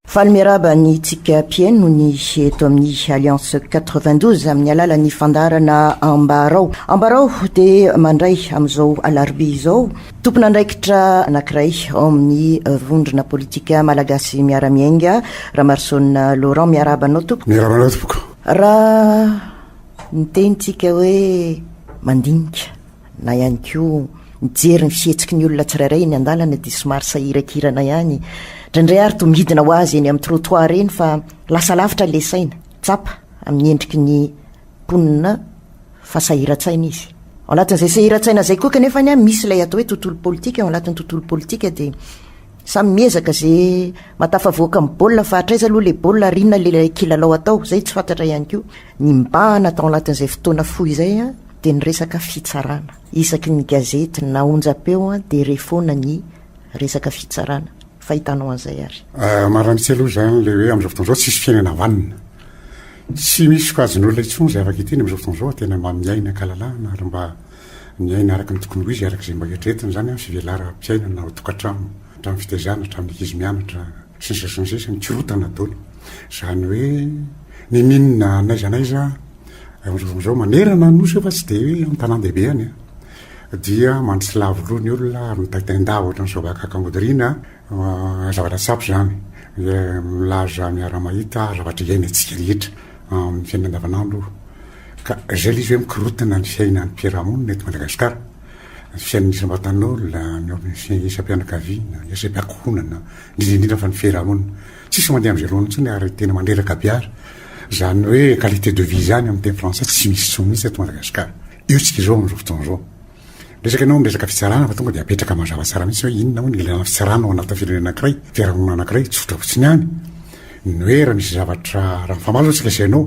Faly miarahaba ny tsika mpihaino ny eto amin'ny Alliance 92 amin'ny alalan'ny fandaharana Ambarao. Ambarao dia mandray amin'izao alarobia izao tompon'andraikitra anankiray ao amin'ny vondrona politika malagasy miara-miainga, Ramarson Laurent. Miarahaba anao tompoko. Miarahaba anao tompoko. Raha niteny tsika hoe mandinika na ihany koa mijery ny fihetsiky ny olona tsirairay eny an-dalana dia somary sahirakirana ihany. Indraindray ary toa midina ho azy eny amin'ny trottoir eny fa lasa lavitra ilay saina. Tsapa amin'ny endriky ny mponina fa sahiran-tsaina izy. Ao anatin'izay sahiran-tsaina izay koa kanefa misy ilay atao hoe tontolo politika. Ao anatin'ny tontolo politika dia samy miezaka izay mahatafavoaka amin'ny baolina fa hatraiza aloha ilay baolina ary inona ilay kilalao atao, izay tsy fantatra ihany koa. Ny mibahana tao anatin'izay fotoana fohy izay dia ny resaka fitsarana. Isaky ny gazety na onjam-peo dia re foana ny resaka fitsarana. Fahitanao an'izay ary? Marina mihitsy aloha izany ilay hoe amin'izao fotoana izao tsisy fiainana vanona. Tsy misy sokajin'olona intsony izay afaka hiteny amin'izao fotoana izao fa tena mba miaina an-kalalahana ary mba miaina araka ny tokony ho izy, araka izay mba eritreretina izany ny fivelaram-piainana ao an-tokantrano, hatramin'ny fitaizana, hatramin'ny ankizy mianatra, sy ny sisa sy ny sisa, mikorontana daholo. Izany hoe n'inon'inona n'aiza n'aiza amin'izao fotoana izao manerana ny nosy io fa tsy dia hoe an-tanàn-dehibe ihany an, dia mandritsilavo loha ny olona ary mitaintain-dava ohatran'ny soabakaka angodiriana, zavatra tsapa izany, milaza miara-mahita zavatra iainantsika rehetra amin'ny fiainana andavanandro ka izay ilay izy hoe mikorontana ny fiainan'ny mpiara-monina eto Madagasikara, ny fiainan'ny isam-batan'olona, ny isam-pianakaviana, ny isam-piankohonana, indrindra indrindra fa ny fiarahamonina. Tsisy mandeha amin'izay laoniny intsony ary tena mandreraka be ary. Izany hoe qualité de vie izany amin'ny teny frantsay tsy misy intsony mihitsy eto Madagasikara. Io tsika izao amin'izao fotoana izao. Miresaka ianao amin'ny resaka fitsarana fa tonga dia apetraka mazava tsara mihitsy hoe inona moa ny ilana fitsarana ao anatin'ny firenena anankiray, fiarahamonina anankiray, tsotra fotsiny ihany. Ny hoe raha misy zavatra, raha mifamaly zao tsika sy ianao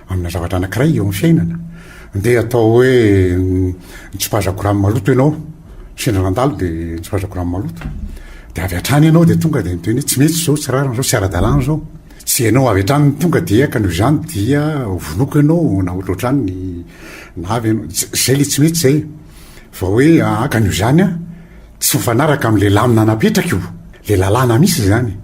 amina zavatra anankiray eo amin'ny fiainana, ndeha atao hoe nitsipazako rano maloto ianao, sendra nandalo dia nitsipazako rano maloto, dia avy hatrany ianao dia tonga dia miteny hoe tsy mety izao, tsy rariny izao, tsy ara-dalàna izao. Tsy ianao avy hatrany no tonga dia ka noho izany dia vonoiko ianao na ohatrohatrany na avy ianao. Zay le tsy mety zay. Fa hoe aa ka noho izany an, tsy mifanaraka amin'le lamina napetraka io, le lalàna misy izany.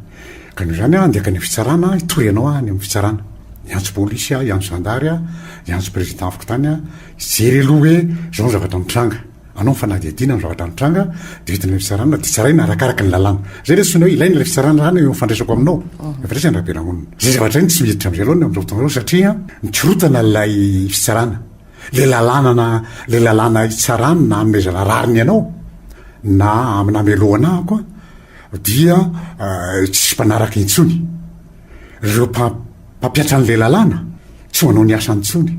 Ka noho izany aho andeha hankany amin'ny fitsarana, hitory anao aho any amin'ny fitsarana. Hiantso polisy aho, hiantso zandary aho, hiantso président fokontany aho, hijery aloha hoe izao ny zavatra mitranga. Anao ny fanadihadiana ny zavatra nitranga dia entina ny fitsarana dia tsaraina arakaraka ny lalàna. Zay ilay antsoina hoe ilaina ilay fitsarana zany eo amin'ny fandraisako aminao. Ifandraisana raha-piarahamonina. Zay zavatra iny tsy miditra amin'izay aloha ny amin'izao fotoana izao satria mikorotana ilay fitsarana. Ilay lalàna na ilay lalàna hitsarana na hanomezana rariny anao na namelohana ahy koa dia tsisy mpanaraka intsony. Ireo mpampiatra an'ilay lalàna tsy manao ny asany intsony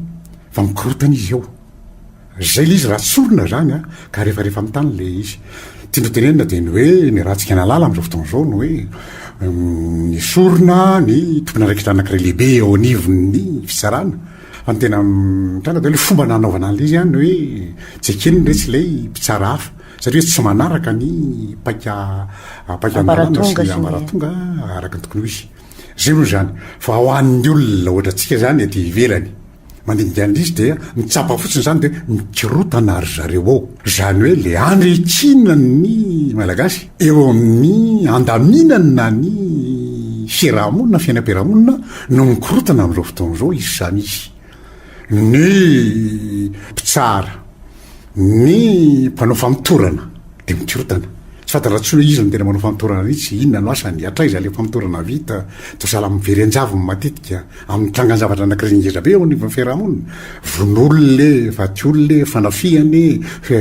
fa mikorotana izy eo. Zay le izy raha tsorina zany a, ka refarefa amin'ny tany le izy. Tiana tenenina dia ny hoe ny ratsika nahalala amin'izao fotoana izao ny hoe nesorina ny tompon'andraikitra anankiray lehibe eo anivon'ny fitsarana. Fa ny tena mitranga dia hoe le fomba nanaovana an'ilay izy ny hoe tsy ekeny re tsy ilay mpitsara hafa satria tsy manaraka ny paika paikan-dalàna sy ny ambaratonga araka ny tokony ho izy. Zay moa izany. Fa ho an'ny olona ohatrantsika izany aty ivelany Mandinika an'izy dia mitsapa fotsiny izany dia mikorotana ry zareo ao. Izany hoe le andry ikinan'ny Malagasy eo amin'ny andaminana ny fiarahamonina, fiainam-piarahamonina no mikorotana amin'izao fotoana izao izy samy izy. Ny mpitsara, ny mpanao famotorana dia mikorotana. Tsy fantatra intsony hoe iza no tena manao famotorana mihitsy, inona no asany, hatraiza ilay famotorana vita, toa sahala amin'ny very an-javony matetika. Amin'ny trangan-javatra anankiray ngeza be eo anivon'ny fiarahamonina, vono olona e, vaky olona e, fanafihana e,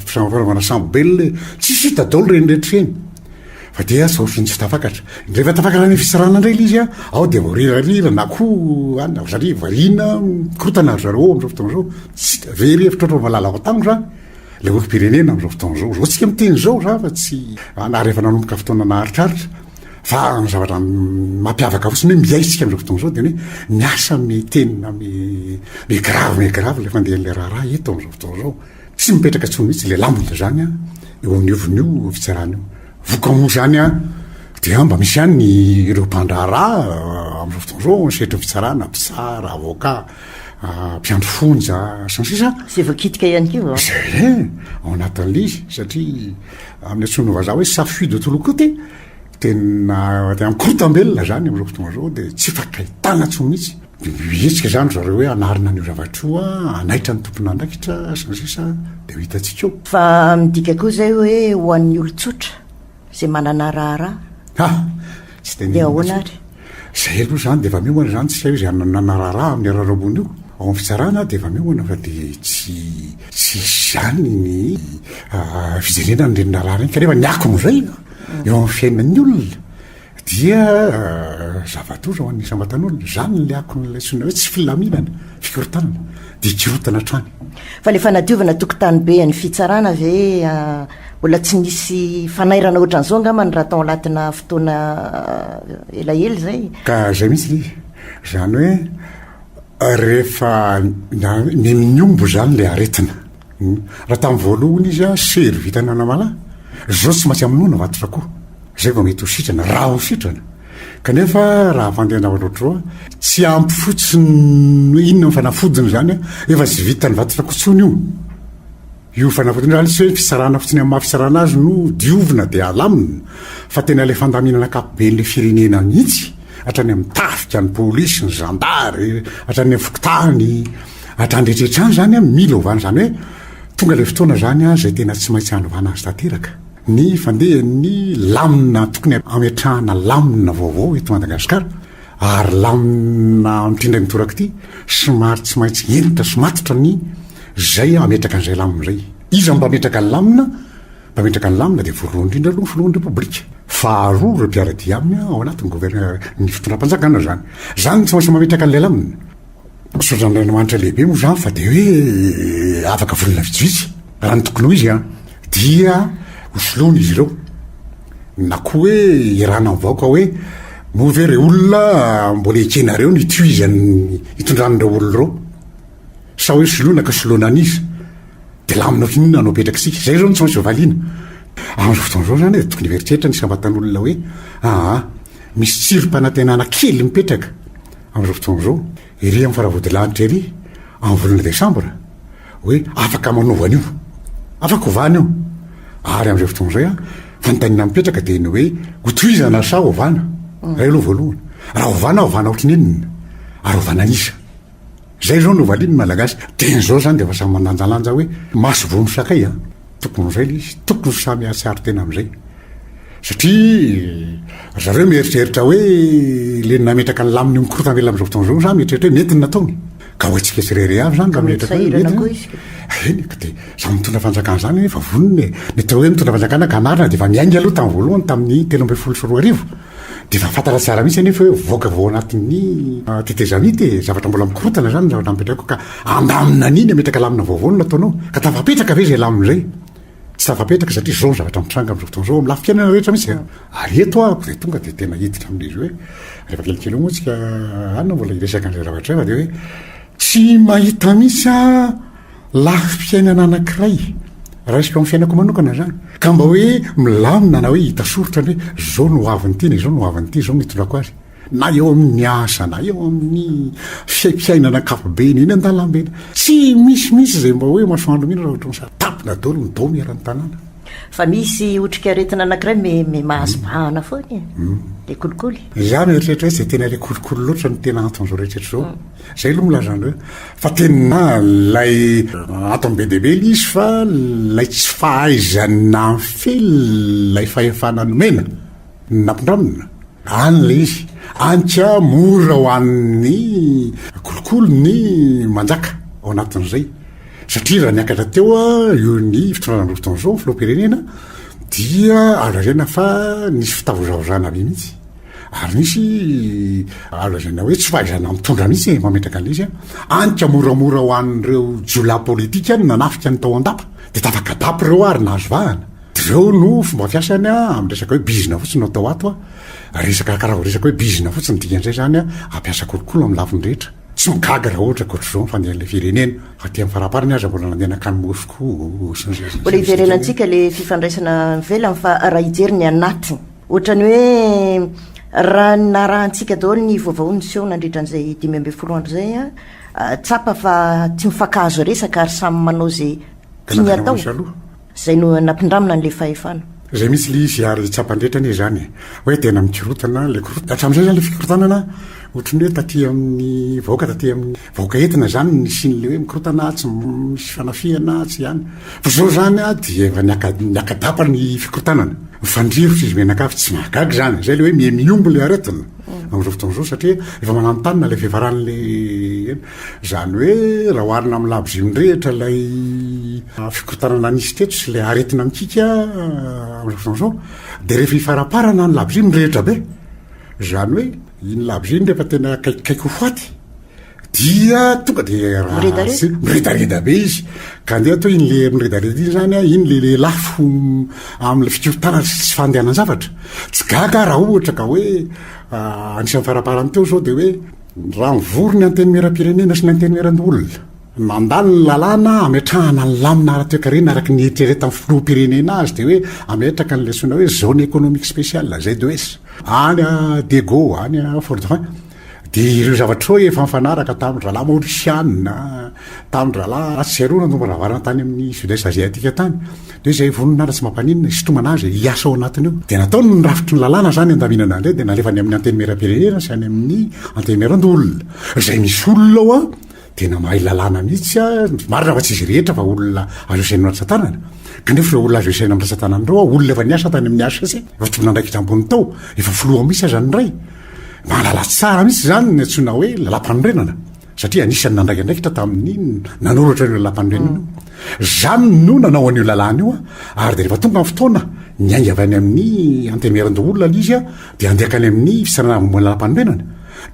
fanaovana sambo-belona e, tsisy hita daholo ireny rehetra ireny. Fa dia sao ohatran'ny tsy tafakatra. Rehefa tafakatra any amin'ny fitsarana indray ilay izy an, ao dia voarirarira na koa any satria variana mikorotana ry zareo ao amin'izao fotoana izao. Tsy very hevitra ohatran'ny valala voatango izany ilay olom-pirenena amin'izao fotoana izao. Izao tsika miteny izao za fa tsy, ary efa nanomboka fotoana naharitraritra. Fa ny zavatra mampiavaka fotsiny hoe miay isika amin'izao fotoana izao dia ny hoe miasa miteny mi mi grave mi grave ilay fandehan'ilay raharaha eto amin'izao fotoana izao. Tsy mipetraka intsony mihitsy ilay lambony izany an, eo anivon'io fitsarana io. Vokany moa izany an, dia mba misy ihany ny ireo mpandraharaha amin'izao fotoana izao ny sehatry ny fitsarana, mpitsara, avocat, mpiandry fonja sy ny sisa. Izay voakitika ihany koa. Izay e, ao anatin'ilay izy satria amin'ny antsoin'ny vazaha hoe ça fuit de tous les côtés. Tena tena mikorontambelona zany amin'izao fotoana izao dia tsy ifankahitana intsony mihitsy. Dia mihetsika zany ry zareo hoe hanarina an'io zavatra io an, hanaitra ny tompon'andraikitra sy ny sisa dia ho hitantsika eo. Fa midika koa izay hoe ho an'ny olon-tsotra izay manana raharaha? Ha! Tsy dia Dia ahoana ary? Izay aloha izany dia efa miomana izany, tsy hay hoe izay hanana raharaha amin'ny araraombony io. Ao amin'ny fitsarana dia efa miomana fa dia tsy tsy hisy izany ny fijerena an'ireny raharaha ireny. Kanefa ny akon'izay eo amin'ny fiainan'ny olona dia zava-doza ho an'ny isam-batan'olona. Izany ilay akon'ilay antsoina hoe tsy filaminana, fikorontanana, dia hikorontana hatrany. Fa ilay fanadiovana tokotany be an'ny fitsarana ve mbola tsy nisy fanairana ohatran'izao angamba ny raha tao anatina fotoana elaela izay? Ka izay mihitsy ilay izy. Izany hoe rehefa mihombo izany ilay aretina. Raha tamin'ny voalohany izy sery vita nanamalahy, izao tsy maintsy amonoana vatotra koa. Izay vao mety ho sitrana, raha ho sitrana. Kanefa raha fandehanao loatra tsy ampy fotsiny inona ny fanafodiny izany, efa tsy vitan'ny vatotra koa intsony io. Io fanafodiny io izany tsy hoe fitsarana fotsiny amin'ny maha fitsarana azy no diovina dia alamina fa tena ilay fandaminana ankapoben'ilay firenena mihitsy hatrany amin'ny tafika, ny polisy, ny zandary, hatrany amin'ny fokontany, hatrany rehetra rehetra any izany an, mila ovana izany hoe tonga ilay fotoana izany an izay tena tsy maintsy hanovana azy tanteraka ny fandehan'ny lamina tokony hametrahana lamina vaovao eto Madagasikara ary lamina amin'ity indray mitoraka ity somary tsy maintsy hentitra sy matotra ny izay hametraka an'izay lamina izay. Iza no mpametraka ny lamina? Mpametraka ny lamina dia voalohany indrindra aloha ny filohan'ny Repoblika. Faharoa ireo mpiara-dia aminy ao anatin'ny governemanta, ny fitondram-panjakana izany. Izany no tsy maintsy mametraka an'ilay lamina. Misaotra an'Andriamanitra lehibe moa izany fa dia hoe afaka volana vitsivitsy, raha ny tokony ho izy an, dia ho soloina izy ireo. Na koa hoe iarahana amin'ny vahoaka hoe moa ve ireo olona mbola ekenareo ny hitohizan'ny hitondran'ireo olona ireo? Sa hoe soloina ka soloina an'iza? Dia lamina ohatran'ny inona no apetrak'isika? Izay izao no tsy maintsy hovaliana. Amin'izao fotoana izao izany e, tokony hieritreritra ny isam-batan'olona hoe aa, misy tsirim-panantenana kely mipetraka amin'izao fotoana izao, ery amin'ny faravodilanitra ery, amin'ny volana desambra, hoe afaka manova an'io, afaka ovana io. Ary amin'izay fotoana izay, fanontaniana mipetraka dia ny hoe hotohizana sa ovana? Izay aloha voalohany. Raha ovana, ovana ohatran'ny inona? Ary ovana an'iza? Izay izao no valian'ny Malagasy. Dieny izao izany dia efa samy mandanjalanja hoe maso vono sakay an! Tokony ho izay ilay izy, tokony ho samy hahatsiaro tena amin'izay. Satria ry zareo mieritreritra hoe le nametraka ny lamina io mikorontana amin'izao fotoana izao za mieritreritra hoe mety ny nataony. Ka ho antsika tsirairay avy izany raha mieritreritra hoe mety. Eny ka dia samy mitondra fanjakana izany efa vonona e. Ny atao hoe mitondra fanjakana ka anarina dia efa miainga aloha tamin'ny voalohany tamin'ny 2013. Dia efa fantatra tsara mihitsy anefa hoe voaka vao anatin'ny tetezamita e, zavatra mbola mikorontana izany ny zavatra mipetraka ka andamina an'iny ametraka lamina vaovao no nataonao. Ka tafapetraka ve izay lamina izay? Tsy tafapetraka satria izao ny zavatra mitranga amin'izao fotoana izao amin'ny lafim-piainana rehetra mihitsy a. Ary eto aho dia tonga dia tena hiditra amin'ilay izy hoe rehefa kelikely eo moa tsika any mbola hiresaka an'izay zavatra izay fa dia hoe tsy mahita mihitsy aho lafim-piainana anankiray raisiko amin'ny fiainako manokana izany ka mba hoe milamina na hoe hita soritra ny hoe izao no hoavin'ity na izao no hoavin'ity, izao no hitondrako azy. Na eo amin'ny asa na eo amin'ny fiaimpiainana ankapobeny eny an-dalambe eny. Tsy misy mihitsy izay mba hoe masoandro mihitsy raha ohatra hoe tapina daholo ny daomy eran'ny tanàna. Fa misy otrikaretina anankiray me me mahazo bahana foana e, le kolikoly. Izaho mieritreritra hoe tsy dia tena ilay kolikoly loatra no tena anton'izao rehetra izao. Izay aloha milaza an'ireo. Fa tena ilay antony be dia be ilay izy fa ilay tsy fahaizana mifehy ilay fahefana nomena. Nampindramina any ilay izy, any ka mora ho an'ny kolikoly ny manjaka ao anatin'izay. Satria raha niakatra teo io ny fitondrana amin'izao fotoana izao, ny filoham-pirenena, dia azo lazaina fa nisy fitavozavozana be mihitsy. Ary nisy azo lazaina hoe tsy fahaizana mitondra mihitsy e, mametraka an'ilay izy. Any ka moramora ho an'ireo jiolahy politika ny nanafika ny tao an-dapa. Dia tafaka-dapa ireo ary nahazo vahana. Ireo no fomba fiasany amin'ny resaka hoe bizina fotsiny no atao ato a. Resaka karaha vao resaka hoe bizina fotsiny dikan'izay izany a, hampiasa kolikoly amin'ny lafiny rehetra. Tsy migaga raha ohatra ka ohatr'izao ny fandehan'ilay firenena. Fa aty amin'ny faraparany aza mbola nandeha nankany Moscou sy ny sisa sy ny sisa. Mbola hiverenantsika ilay fifandraisana ivelany fa raha hijery ny anatiny. Ohatran'ny hoe raha narahantsika daholo ny vaovao niseho nandritra an'izay 15 andro izay a, tsapa fa tsy mifankahazo resaka ary samy manao izay tiany atao. Izay no nampindramina an'ilay fahefana. Izay mihitsy ilay izy ary tsapan'ny rehetra anie izany e! Hoe tena mikorotana ilay korotana. Hatramin'izay izany ilay fikorontanana ohatran'ny hoe taty amin'ny vahoaka taty amin'ny vahoaka entina izany no nisian'ilay hoe mikorotana, tsy misy fanafihana, tsy any. Fa izao izany dia efa niaka-dapa ny fikorontanana. Mifandrirotra izy mianakavy, tsy mahagaga izany. Izay ilay hoe miha-mihombo ilay aretina amin'izao fotoana izao satria efa mananontanona ilay fiafaran'ilay. Izany hoe raha oharina amin'ny labozia mirehitra ilay fikorontanana nisy teto sy ilay aretina mikiky amin'izao fotoana izao dia rehefa hifaramparana ny labozia mirehitra be. Izany hoe iny labozia iny rehefa tena akaikikaiky ho faty dia tonga dia ratsy miredareda be izy. Ka andeha atao iny le miredareda iny izany, iny le lelafo amin'ilay fikorontanana sy tsy fandehanan-javatra. Tsy gaga aho raha ohatra ka hoe anisan'ny faraparany teo izao dia hoe Raha mivory ny Antenimierampirenena sy ny Antenimierandoholona, mandany ny lalàna hametrahana ny lamina ara-toekarena araka ny eritreretan'ny filoham-pirenena azy dia hoe hametraka an'ilay antsoina hoe zone économique spéciale, ZES, any Diego, any Fort-Dauphin, dia ireo zavatra ireo efa nifanaraka tamin-drahalahy Maorisiana, tamin-drahalahy atsy sy aroa nandoam-baravarana tany amin'ny Sud-Est asiatique tany. Dia izay vonona ara tsy mampaninona, hisintomana azy, hiasa ao anatiny io. Dia nataony ny rafitry ny lalàna izany handaminana an'ireny, dia nalefany amin'ny Antenimierampirenena sy any amin'ny Antenimierandoholona. Izay misy olona ao an, tena mahay lalàna mihitsy an, marina fa tsy izy rehetra fa olona azo isaina amin'ny rantsan-tanana. Kanefa ireo olona azo isaina amin'ny rantsan-tanana ireo an, olona efa niasa tany amin'ny HCC, efa tompon'andraikitra ambony tao, efa filoha mihitsy aza ny iray. Mahalala tsara mihitsy izany ny antsoina hoe lalàmpanorenana. Satria anisan'ny nandray andraikitra tamin'ny nanoratra an'io lalàmpanorenana io. Izany no nanao an'io lalàna io, ary dia rehefa tonga ny fotoana, niainga avy any amin'ny Antenimierandoholona ilay izy, dia handeha hankany amin'ny Fitsarana Avo Momba ny Lalàmpanorenana.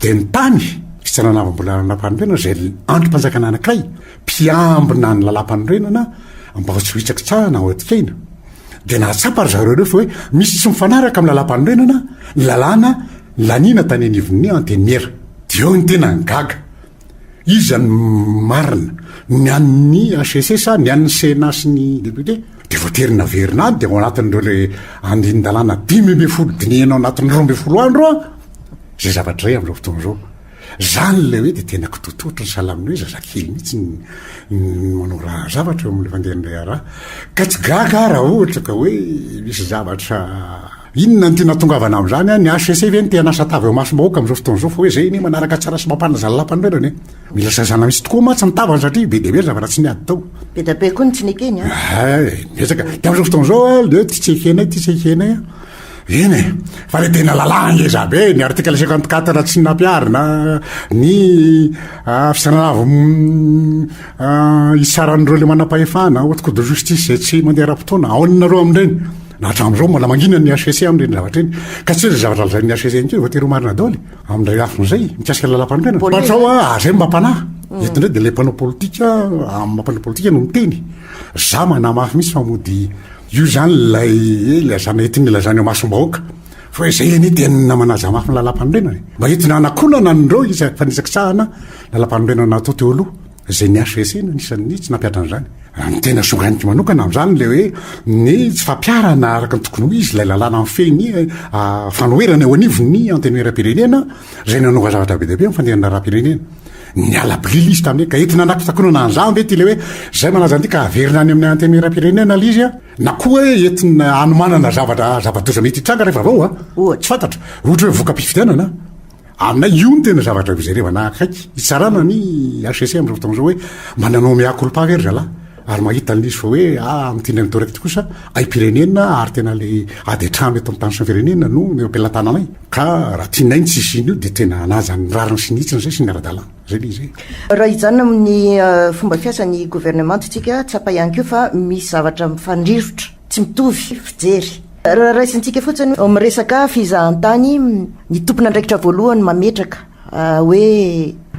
Dia ny tany Fitsarana Avo Momba ny Lalàmpanorenana izay andrim-panjakana anankiray, mpiambina ny lalàmpanorenana mba tsy ho hitsakitsahana ao an-tikaina. Dia nahatsapa ry zareo ireo fa hoe misy tsy mifanaraka amin'ny lalàmpanorenana ny lalàna laniana tany anivon'ny Antenimiera. Dia eo ny tena gaga. Iza no marina? Ny an'ny HCC sa ny an'ny Sénat sy ny député? Dia voatery naverina any dia ao anatin'ireo le andinin-dalàna 15 dinihina ao anatin'ny 12 andro an, izay zavatra izay amin'izao fotoana izao. Zany ilay hoe dia tena kitototra sahala amin'ny hoe zazakely mihitsy ny manao raha zavatra eo amin'ilay fandehan'ilay raharaha. Ka tsy gaga aho raha ohatra ka hoe misy zavatra inona no tiana tongavana amin'izany an, ny HCC ve no te hanasa tava eo imasom-bahoaka amin'izao fotoana izao fa hoe zay anie manaraka tsara sy mampanaja ny lampanorenana e. Mila sazana mihitsy tokoa mantsy ny tavany satria be dia be ny zavatra tsy niady tao. Be dia be koa ny tsy nekeny an. Hay, betsaka. Dia amin'izao fotoana izao an, le hoe ty tsy ekenay, ty tsy ekenay an. Eny e! Fa le tena lalàna ngeza be, ny article 54 tsy nampiharina, ny fisainana avo hitsaran'ireo le manam-pahefana, haute cour de justice izay tsy mandeha ara-potoana, ahoana nareo amin'ireny? Na hatramin'izao mbola mangina ny HCC amin'ireny zavatra ireny. Ka tsy hoe izay zavatra lazain'ny HCC ihany koa voatery ho marina daholo amin'ilay lafiny izay mikasika ny lalàmpanorenana. Ohatra hoe ah, izay no mampanahy. Eto indray dia ilay mpanao politika, amin'ny maha mpanao politika no miteny. Za manamafy mihitsy fa mody Io izany ilay ilazana entina ilazana eo imasom-bahoaka fa hoe izay anie tena manaja mafy ny lalàmpanorenana e. Mba entina hanakonana an'ireo isa fanitsakitsahana lalàmpanorenana natao teo aloha, izay ny HCC no anisan'ny tsy nampihatra an'izany. Raha ny tena songainiko manokana amin'izany ilay hoe ny tsy fampiharana araka ny tokony ho izy ilay lalàna mifehy ny fanoherana eo anivon'ny Antenimierampirenena izay nanova zavatra be dia be amin'ny fandehan'ny raharaham-pirenena. Niala bilila izy tamin'iny ka entina hanakotakonana an'izany ve ity ilay hoe izay manaja an'ity ka averina any amin'ny antenimierampirenena ilay izy a? Na koa hoe entina hanomanana zavatra zava-doza mety hitranga rehefa avy ao a? Ohatra. Tsy fantatra. Ohatra hoe voka-pifidianana. Aminay io no tena zavatra hojerevana akaiky. Hitsarana ny HCC amin'izao fotoana izao hoe mba nanao mea culpa ve ry zalahy? Ary mahita an'ilay izy fa hoe ah amin'ity indray mitoraka ity kosa aim-pirenena ary tena ilay ady an-trano eto amin'ny tany sy ny firenena no eo am-pelatananay. Ka raha tianay ny tsy hisian'io dia tena hanaja ny rariny sy ny hitsiny izay sy ny ara-dalàna. Izay ilay izy e. Raha hijanona amin'ny fomba fiasan'ny governemanta isika, tsapa ihany koa fa misy zavatra mifandrirotra, tsy mitovy fijery. Raha raisintsika fotsiny hoe miresaka fizahantany, ny tompon'andraikitra voalohany mametraka hoe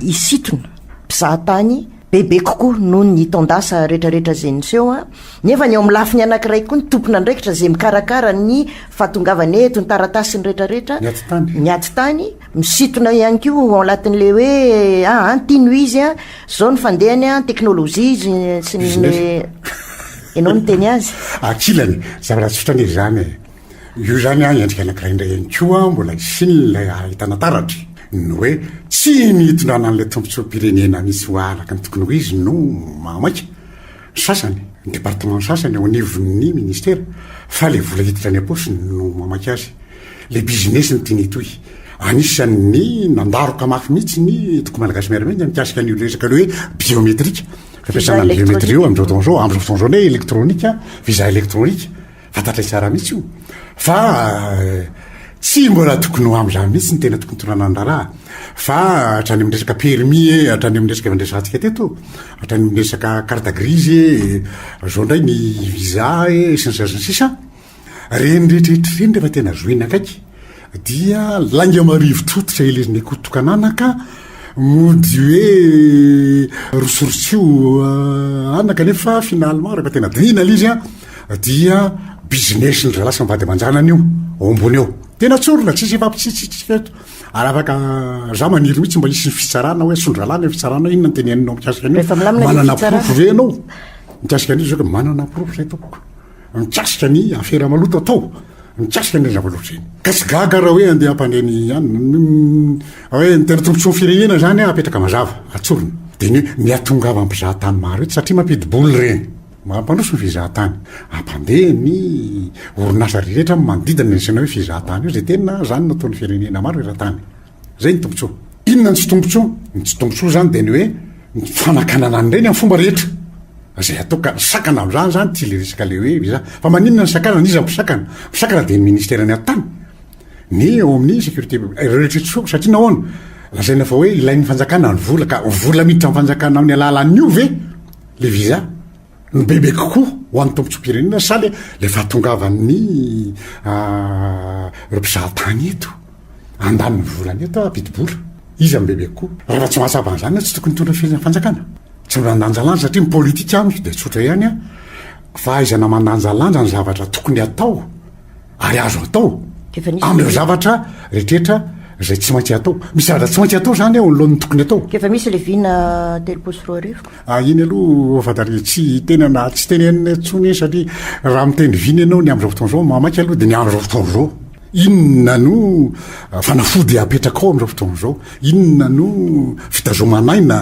hisintona mpizahatany bebe kokoa noho ny taon-dasa rehetrarehetra izay niseho, nefa ny eo amin'ny lafiny anankiray koa ny tompon'andraikitra izay mikarakara ny fahatongavana eto, ny taratasy sy ny rehetrarehetra, Ny atitany. ny atitany, misintona ihany koa ao anatin'ilay hoe aa ity no izy a, zao ny fandehany a, teknolojia izy sy ny Business. ianao niteny azy. Ankilany, zavatra tsotra anie izany e. Io izany an, endrika anankiray indray ihany koa mbola hisian'ilay ahitana taratra, ny hoe tsy ny hitondrana an'ilay tombontsoam-pirenena mihitsy ho araka ny tokony ho izy no mahamaika ny sasany. ny département sasany ao anivon'ny ministera fa le vola hiditra any am-paosiny no mamaky azy. Le business no tiany hitohy. Anisan'ny nandaroka mafy mihitsy ny antoko Malagasy Miara-Miainga mikasika an'io resaka le hoe biométrique. Fampiasana ny biométrie io amin'izao fotoana izao, amin'izao fotoana izao ny hoe électronique, visa électronique. Fantatray tsara mihitsy io fa tsy mbola tokony ho amin'izany mihitsy ny tena tokony hitondrana ny raharaha fa hatrany amin'ny resaka permis e, hatrany amin'ny resaka efa niresahantsika teto, hatrany amin'ny resaka carte grise e, zao indray ny visa e, sy ny sisa sy ny sisa, ireny rehetra rehetra ireny rehefa tena zohina akaiky dia lainga marivo tototra elezin'ny akoho tokan'anaka, mody hoe rosorotsio anaka nefa finalement rehefa tena dinihina ilay izy an, dia business ny zalahy sy ny vady aman-janany io ao ambony ao. Tena tsorina, tsisy ifampitsitsitsika eto. Ary afaka, za maniry mihitsy mba hisy ny fitsarana hoe sondra-lahy ny fitsarana, inona no teneninao mikasika an'io? Rehefa milamina ny Manana fitsarana. porofo ve ianao mikasika an'io? Zao ka manana porofo zay tompoko. Mikasika ny afera maloto atao, mikasika an'ireny zava-loatra ireny. Ka tsy gaga raha hoe andeha hampandre ny ihany, hoe ny tena tombontsoan'ny firenena izany apetraka mazava, atsorina. Dia ny hoe mihatongava mpizahatany maro eto satria mampidi-bola ireny. Mampandroso ny fizahatany, hampandeha ny orinasa rehetra manodidina ny antsoina hoe fizahatany io, izay tena izany no ataon'ny firenena maro eran-tany. Izay ny tombontsoa. Inona ny tsy tombontsoa? Ny tsy tombontsoa izany dia ny hoe ny fanakanana an'ireny amin'ny fomba rehetra. Izay atao ka ny sakana amin'izany izany ity ilay resaka ilay hoe visa. Fa maninona ny sakanana? Iza no mpisakana? Mpisakana dia ny ministeran'ny atitany, ny eo amin'ny sécurité publique, ireo rehetra ireo satria nahoana? Lazaina fa hoe ilain'ny fanjakana ny vola ka vola miditra amin'ny fanjakana amin'ny alalan'io ve le visa no bebe kokoa ho an'ny tombontsoam-pirenena sa le le fahatongavan'ny ireo mpizahatany eto handany ny volany eto hampidi-bola? Iza no bebe kokoa? Raha tsy mahatsapa an'izany aho tsy tokony hitondra firenena fanjakana. Tsy mandanjalanja satria ny politika amiko dia tsotra ihany an, fahaizana mandanjalanja ny zavatra tokony hatao ary azo atao amin'ireo zavatra rehetrretra izay tsy maintsy atao. Misy zavatra tsy maintsy atao izany eo anoloan'ny tokony atao. Efa misy le vina 2030. Ah, iny aloha fantatra tsy hiteny na tsy tenenina intsony iny satria raha miteny vina ianao ny amin'izao fotoana izao, mamaky aloha dia ny amin'izao fotoana izao. Inona no fanafody apetrakao amin'izao fotoana izao? Inona no fitazoman'aina?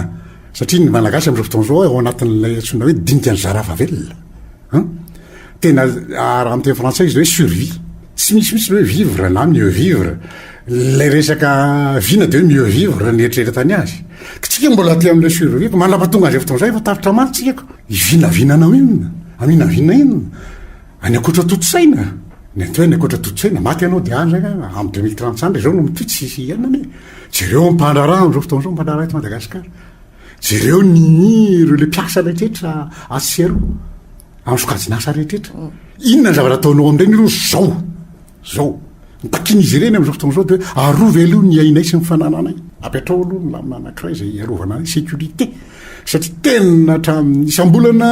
Satria ny Malagasy amin'izao fotoana izao ao anatin'ilay antsoina hoe dinika ny zarafa velona. An? Tena raha amin'ny teny frantsay izy hoe survie. Tsy misy mihitsy ny hoe vivre na mieux vivre. Ilay resaka vina dia hoe mieux vivre ny eritreretany azy. Ka tsika mbola aty amin'ilay survie, mandra-pahatonga an'izay fotoana izay efa tapitra maty tsika ko. Hivinavinana inona? Haminavina inona? Any ankoatra tontosaina? Ny atao hoe any ankoatra tontosaina, maty ianao dia any zay ka, amin'ny 2030 any izao no mitohy tsisy iainana e. Jereo ny mpandraharaha amin'izao fotoana izao, mpandraharaha eto Madagasikara. Jereo ny ireo le mpiasa rehetrretra atsy sy eroa, amin'ny sokajin'asa rehetrretra. Inona ny zavatra ataonao amin'ireny aloha zao? Zao. Ny takian'izy ireny amin'izao fotoana izao dia hoe arovy aloha ny ainay sy ny fanananay. Apetraho aloha ny lamina anankiray izay hiarovana anay, sécurité. Satria tena hatramin'ny isam-bolana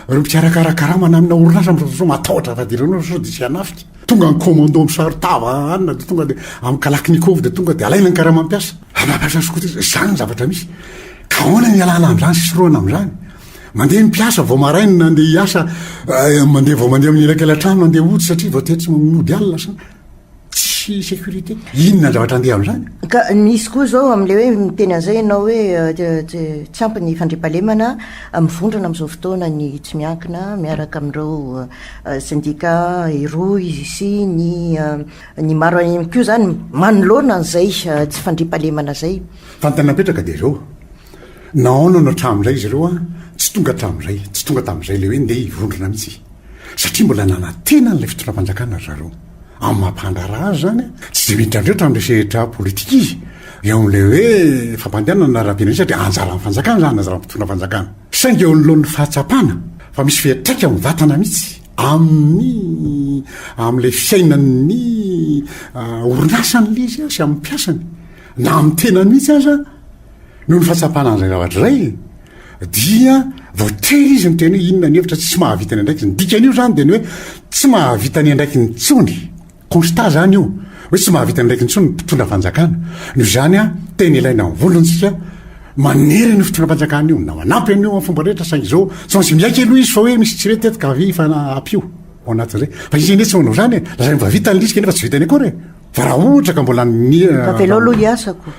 ireo mpikarakara karama na amina orinasa amin'izao fotoana izao matahotra fadiranovana sao dia hisy hanafika. Tonga ny commando misaron-tava any dia tonga dia amin'ny kalachnikov dia tonga dia alaina ny karama mpiasa. Mampiasa scooter, izany ny zavatra misy. Ka ahoana ny ialana amin'izany sy sorohana amin'izany? Mandeha ny mpiasa vao maraina andeha hiasa, eh, mandeha vao mandeha amin'ny elakelan-trano andeha hody satria vao te tsy mody alina sa tsy sécurité. Inona ny zavatra andeha amin'izany? Ka misy koa izao amin'ilay hoe miteny an'izay ianao hoe eh, tsy ampy ny fandriampahalemana, mivondrona amin'izao fotoana ny tsy miankina miaraka amin'ireo eh, sendika eroa sy ny Ny maro ihany koa izany manoloana an'izay tsy fandriampahalemana izay. Fa ny tena napetraka dia izao, nahoana no hatramin'izay izy ireo tsy tonga hatramin'izay, tsy tonga tamin'izay ilay hoe ndeha hivondrona mihitsy, satria mbola nanantena an'ilay fitondram-panjakana ry zareo. Amin'ny maha mpandraharaha azy izany, tsy dia miditra loatra amin'ilay sehatra politika izy, eo amin'ilay hoe fampandehanana ara-pirenena satria anjaran'ny fanjakana izany, anjaran'ny mpitondra fanjakana. Saingy eo anoloan'ny fahatsapana fa misy fiantraikany mivantana mihitsy, amin'ny amin'ilay fiainan'ny orinasany ilay izy sy amin'ny mpiasany na amin'ny tenany mihitsy aza noho ny fahatsapana an'izay zavatra izay dia voatery izy miteny hoe inona ny hevitra tsy mahavita ny andraikiny. Ny dikan'io izany dia ny hoe tsy mahavita ny andraikiny intsony. Constat zany io, hoe tsy mahavita ny andraikiny intsony ny mpitondra fanjakana. Noho izany an, tena ilaina amin'ny vondrona isika manery an'io fitondram-panjakana io, na manampy an'io amin'ny fomba rehetra, saingy izao tsy maintsy miaiky aloha izy fa hoe misy tsy mety eto ka avia fa ampio ao anatin'izay. Fa izy anie tsy manao izany e, lazainy fa vita ny lisy kanefa tsy vitany akory e. Fa raha ohatra ka mbola ny Avelao aloha hiasa ko.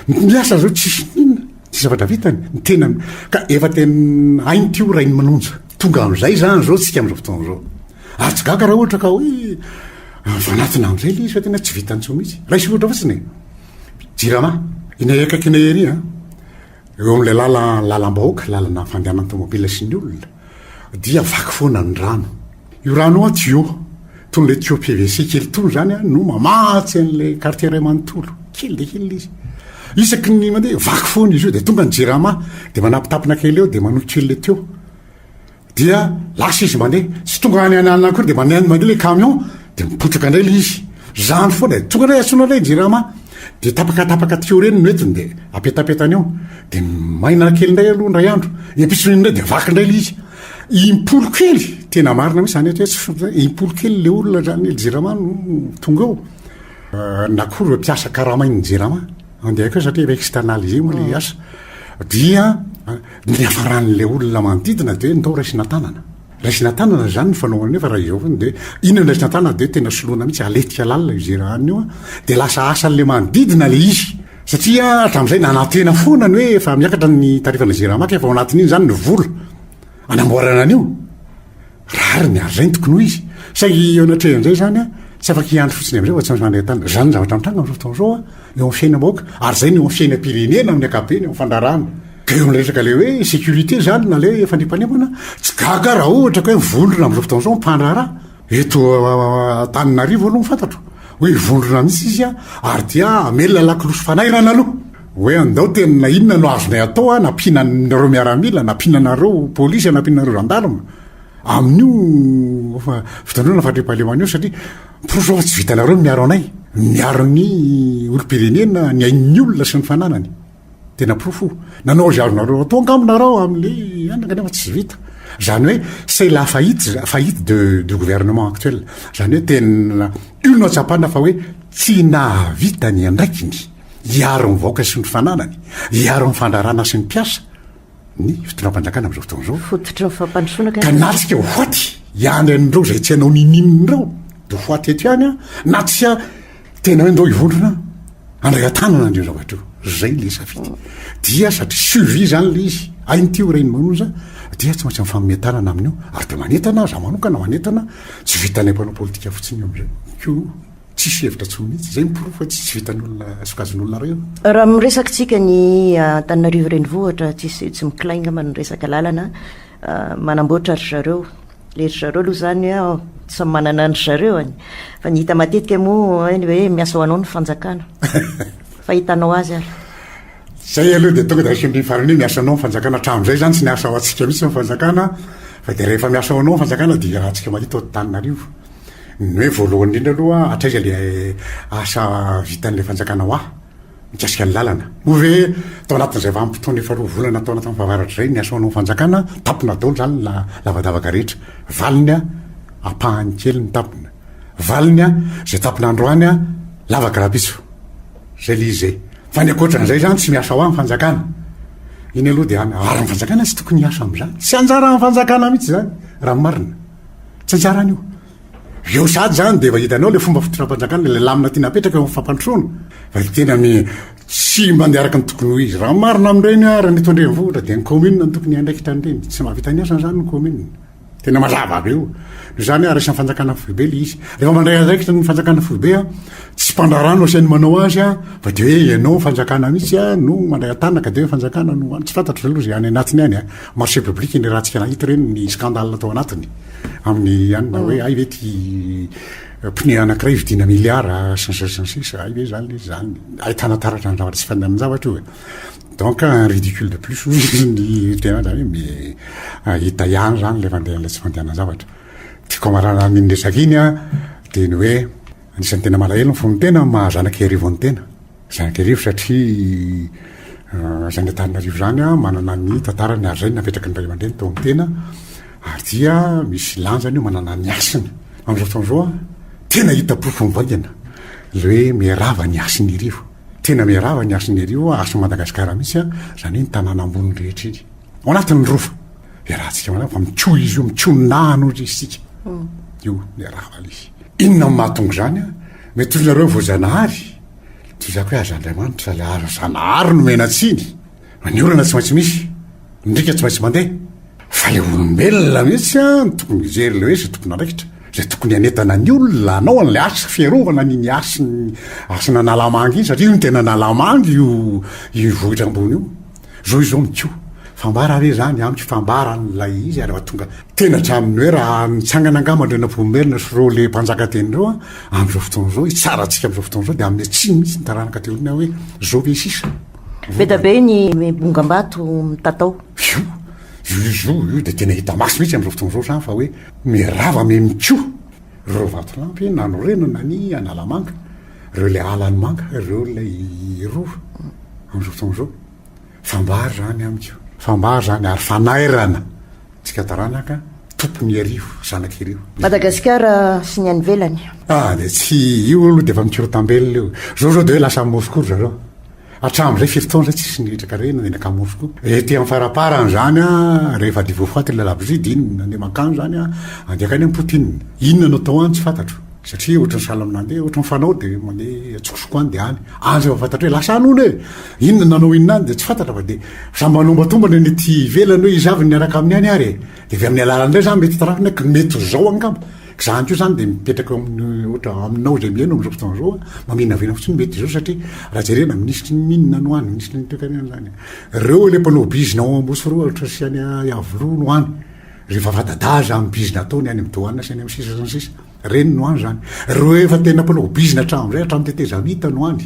Miasa zao tsisy inona. Tsy zavatra vitany, ny tena ka efa tena hainy ity ho Rainimanonja. Tonga amin'izay izany izao tsika amin'izao fotoana izao. Ary tsy gaga raha ohatra ka hoe mifanatona amin'izay ilay izy fa tena tsy vitany intsony mihitsy. Raiso ohatra fotsiny e. Jirama, iny akaikinay ery an, eo amin'ilay lala lalam-bahoaka, lalana fandehanan'ny tomobila sy ny olona, dia vaky foana ny rano. Io rano io an tuyau, itony ilay tuyau PVC kely itony izany an no mamatsy an'ilay quartier iray manontolo. Kely dia kely ilay izy. Isaky ny mandeha, vaky foana izy io, dia tonga ny jirama, dia manapitapina kely eo, dia manohy kely ilay tuyau. Dia lasa izy mandeha, tsy tonga any any akory dia mandeha mandeha ilay camion, dia mipotraka indray ilay izy. Izany foana e, tonga indray antsoina indray ny jirama, dia tapakatapaka tuyau ireny no entiny dia apetapetany eo, dia maina kely indray aloha indray andro, ny ampitson'iny indray dia vaky indray ilay izy. Impolo kely, tena marina mihitsy izany eto hoe tsy fo-, impolo kely ilay olona izany, ilay jirama no tonga eo. Na koa ireo mpiasa karamain'ny jirama, andeha koa satria efa externalisé moa ilay asa, dia ny niafaran'ilay olona manodidina dia hoe ndao raisina an-tanana. Raisina an-tanana izany ny fanaovana an'io fa raha izao fotsiny dia inona no raisina an-tanana dia tena soloina mihitsy, aletika lalina io jirama io dia lasa asan'ilay manodidina ilay izy. Satria hatramin'izay nanantena foana ny hoe efa miakatra ny tarifana Jirama ka efa ao anatin'iny izany ny vola anamboarana an'io. Rariny ary izay no tokony ho izy. Saingy eo anatrehan'izay izany an, tsy afaka hiandry fotsiny amin'izay fa tsy maintsy mandray an-tanana. Izany ny zavatra mitranga amin'izao fotoana izao an, eo amin'ny fiainam-bahoaka ary izay no eo amin'ny fiainam-pirenena amin'ny ankapobeny, eo amin'ny fandraharahana. Ka eo amin'ny resaka ilay hoe sécurité izany na ilay hoe fandriampahalemana, tsy gaga raha ohatra ka hoe mivondrona amin'izao fotoana izao ny mpandraharaha. Eto Antananarivo aloha ny fantatro hoe hivondrona mihitsy izy ary dia hamelona lakolosy fanairana aloha hoe andao tena inona no azonay atao an, ampiana anareo miaramila, nampiana anareo polisy, nampiana anareo gendarme amin'io fitandroana fandriampahalemana io satria porofo fa tsy vitanareo ny miaro anay, miaro ny olom-pirenena, ny ain'ny olona sy ny fananany. Tena porofo io. Nanao izay azonareo atao angamba nareo amin'ilay anona kanefa tsy vita. Izany hoe c'est la faillite, faillite de du gouvernement actuel. Izany hoe tena io no ahatsapana fa hoe tsy nahavita ny andraikiny hiaro ny vahoaka sy ny fananany, hiaro ny fandraharahana sy ny mpiasa ny fitondram-panjakana amin'izao fotoana izao. Fototry ny fampandrosoana ka. Ka na tsika ho faty hiandry an'ireo izay tsy hanao ninininona ireo dia ho faty eto ihany an, na tsy Tena hoe ndao hivondrona handray an-tanana an'io zavatra io. Zay le safidy. Dia satria suivi zany le izy, hainy ity ho Rainimanonja, dia tsy maintsy mifanome tanana amin'io. Ary dia manentana, za manokana manentana, tsy vitanay mpanao politika fotsiny io amizay. Koa tsisy hevitra tsony mihitsy. Zay ny porofo fa tsy vitan'ny olona, sokajin'olona ray io. Raha miresaka tsika ny Antananarivo renivohitra, tsisy tsy miklay angamba ny resaka lalana, manamboatra ry zareo. Le ry zareo aloha zany an, samy manana an-dry zareo any. Fa ny hita matetika moa ny hoe miasa ho anao ny fanjakana. Fahitanao azy ary. Zay aloha dia tonga dia raisiny farany hoe miasa anao ny fanjakana. Hatramin'izay izany tsy niasa ho antsika mihitsy ny fanjakana, fa dia rehefa miasa ho anao ny fanjakana dia iarahantsika mahita ao Antananarivo. Ny hoe voalohany indrindra aloha hatraiza le asa vitan'ilay fanjakana ho ahy. Mikasika ny lalana, moa ve tao anatin'izay vanim-potoana efa roa volana tao anatin'ny fahavaratra izay ny asa hanao fanjakana, tampona daholo izany ny lavadavaka rehetra. Valiny, ampahany kely ny tampona. Valiny, izay tampona androany, lavaka rahampitso. Izay ilay izy izay. Fa ny ankoatran'izay izany tsy miasa ho ahy ny fanjakana. Iny aloha dia any. Ary ny fanjakana tsy tokony hiasa amin'izany. Tsy anjaran'ny fanjakana mihitsy izany, raha ny marina. Tsy anjarany io. Eo sahady zany dia efa hitanao le fomba fitondram-panjakana, le lamina tiana apetraka eo amin'ny fampandrosoana fa tena mi tsy mandeha araka ny tokony ho izy. Raha marina amin'ireny ary ny eto an-drenivohitra dia ny commune no tokony hiandraikitra an'ireny. Tsy mahavita ny asany zany ny commune. Tena mazava be io. Noho izany ary raisin'ny fanjakana foibe le izy. Rehefa mandray andraikitra ny fanjakana foibe a, tsy mpandraharaha no asainy manao azy a, fa dia hoe ianao fanjakana mihitsy a no mandray an-tanana ka dia hoe fanjakana no any. Tsy fantatro aloha izay any anatiny any a. Marché public ny raha tsika nahita ireny ny scandale tao anatiny. Amin'ny anona hoe hay ve ty pneu anankiray vidiana milliard sy ny sisa sy ny sisa, hay ve zany le zany, ahitana taratra ny zavatra tsy fandamin-javatra io e. Donc un ridicule de plus hoy ny tena zany hoe mais hita ihany zany le fandehan'ilay tsy fandehanan-javatra. Tiako hamarana an'iny resaka iny an, dia ny hoe anisan'ny tena malahelo ny fon'ny tena maha zanak'Iarivo ny tena. Zanak'Iarivo satria zany Antananarivo zany an, manana ny tantarany ary zay no napetraky ny ray aman-dreny teo amin'ny tena ary dia misy lanjany io, manana ny hasiny. Amin'izao fotoana izao an, tena hita porofo mivaingana le hoe miharava ny hasin'Iarivo. Tena miharava ny hasin'Iarivo, hasin'i Madagasikara mihitsy an, zany hoe ny tanàna ambony rehetra iny. Ao anatin'ny rova. Iarahantsika manao fa mikoa izy io, mikonahana ohatry isika. Io miharava le izy. Inona no mahatonga izany an? Mety ho nareo voajanahary. Toy izany koa hoe aza Andriamanitra ilay aza Zanahary nomena tsiny. Ny orana tsy maintsy misy, ny riaka tsy maintsy mandeha. Fa le olombelona mihitsy an no tokony hijery le hoe zay tompon'andraikitra, zay tokony hanentana ny olona hanao an'ilay asa fiarovana an'iny hasin'ny hasin'Analamanga iny satria io no tena Analamanga io io vohitra ambony io. Zao izao mikoa. Fambara ve zany amiko fambara an'ilay izy ary efa tonga tena hatramin'ny hoe raha nitsangana angamba Andrianampoinimerina sy ireo le mpanjaka teny ireo an, amin'izao fotoana izao, hitsara antsika amin'izao fotoana izao dia amin'ny tsiny mihitsy ny taranaka aty aoriana hoe zao ve sisa. Be da be ny bongam-bato mitatao. Io, io izy io, io dia tena hita maso mihitsy amin'izao fotoana izao izany fa hoe mirava mihemikoa ireo vatolampy nanorenana ny Analamanga, ireo ilay alan'ny manga, ireo ilay rova amin'izao fotoana izao. Fambara izany amiko, fambara izany ary fanairana antsika taranaka tompon'Iarivo, zanak'Iarivo. Madagasikara sy ny any ivelany. Ah, dia tsy io aloha dia efa mikorontambelona io. Zao zao dia hoe lasa Moscou ry zareo. Hatramin'izay firy taona izay tsisy nihitraka-karena dia nankany Moscou. Ety amin'ny faraparany izany an, rehefa dia voafaty ilay labozia dia iny nandeha mankany izany an, andeha hankany amin'i Poutine. Inona no atao any tsy fantatro. Satria ohatran'ny sahala amin'ny nandeha, ohatran'ny fanao dia mandeha antsokosoko any dia any. Any izay vao fantatra hoe lasa any hono e! Inona nanao inona any dia tsy fantatra fa dia samy manombantombana ny ety ivelany hoe iza avy no niaraka aminy any ary e! Dia avy amin'ny alalan'ilay indray izany mety tarafina hoe mety ho izao angamba. Zany koa zany dia mipetraka eo amin'ny ohatra aminao izay mihaino amin'izao fotoana izao a, maminavina fotsiny mety izao satria raha jerena minisitry ny mine no any, minisitry ny toekarena zany. Ireo ilay mpanao bizina ao Ambohitsirohitra sy any Iavoloha no any. Rehefa fanta-daza amin'ny bizina ataony any amin'ny douane sy any amin'ny sisa sy ny sisa. Ireny no any zany. Ireo efa tena mpanao bizina hatramin'izay, hatramin'ny tetezamita no any.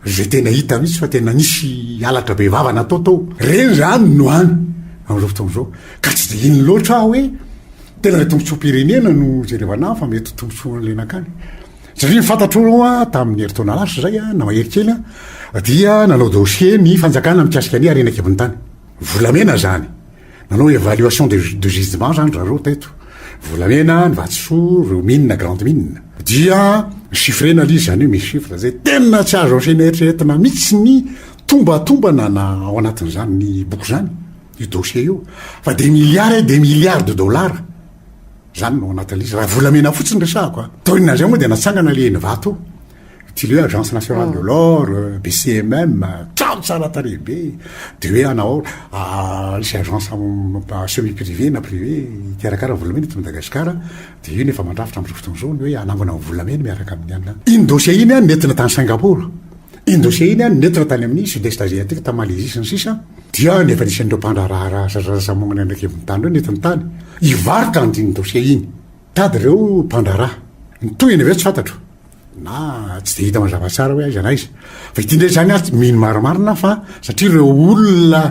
Izay tena hita mihitsy fa tena nisy halatra bevava natao tao. Ireny zany no any amin'izao fotoana izao. Ka tsy dia ino loatra aho hoe Tena ilay tombontsoam-pirenena no jerevana fa mety ho tombontsoan'ilay nankany. Satria ny fantatro aloha tamin'ny herintaona lasa izay na mahery kely dia nanao dossier ny fanjakana mikasika ny harena an-kibon'ny tany. Volamena izany. Nanao évaluation de de gisement izany ry zareo teto. Volamena, ny vatosoa, ireo mine, grande mine. Dia chiffrena ilay izy izany hoe misy chiffre izay tena tsy azo asiana eritreretina mihitsy ny tombatombana na ao anatin'izany ny boky izany. io dossier io fa des milliards et des milliards de dollars zany no anatin'ilay izy raha volamena fotsiny resahako a taorian'izay moa dia natsangana le eny vato ty le hoe agence nationale de l'or euh, BCMM trano tsara tarehy be de hoe anao ah, isy agence semi privé na privé hikarakara volamena eto Madagasikara de io nefa mandrafitra amin'izao fotoana izao ny hoe hanangona ny volamena miaraka amin'ny anona iny dossier iny a nentina tany Singapour Iny dossier iny an, nentina tany amin'ny sud-est asiatique, tany Malaisie sy ny sisa, dia ny efa nisy an'ireo mpandraharaha zazazazamognana any an-kibon'ny tany ireo nentiny tany, hivarotra an'iny dossier iny. Tady ireo mpandraharaha. Ny tohiny avy eo tsy fantatro, na tsy dia hita mazava tsara hoe aiza na aiza. Fa ity indray izany aho mino marimarina fa satria ireo olona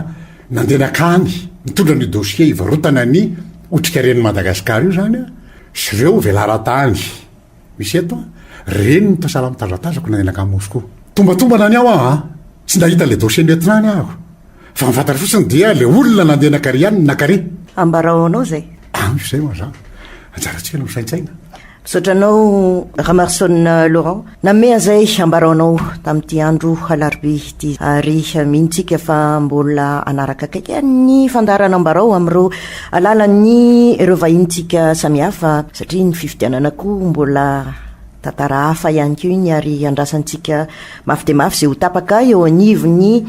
nandeha nankany nitondra an'io dossier hivarotana ny otrikaren'i Madagasikara io izany an, sy ireo velaran-tany. Misy eto a! Reny ny tasalamo tazatazako na nankany Moscou. Tombatombana ny ao aho a! Tsy nahita ilay dossier nentina any aho. Fa ny fantatro fotsiny dia ilay olona nandeha nankary ihany no nankary. Ambarao anao izay. Amiko izay mazava. Anjarantsika no misaintsaina. Misaotra anao Ramarson Laurent nanome an'izay ambarao anao tamin'ity andro alarobia ity ary mino tsika fa mbola hanaraka akaiky ny fandaharana ambarao amin'ireo Alalan'ny ireo vahinintsika samihafa satria ny fifidianana koa mbola tantara hafa ihany koa iny ary andrasantsika mafy dia mafy izay ho tapaka eo anivon'ny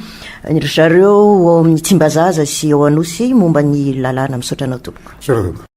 ry zareo ao amin'ny Tsimbazaza sy ao Anosy momba ny lalàna. Misaotra anao tompoko. Misaotra tompoko.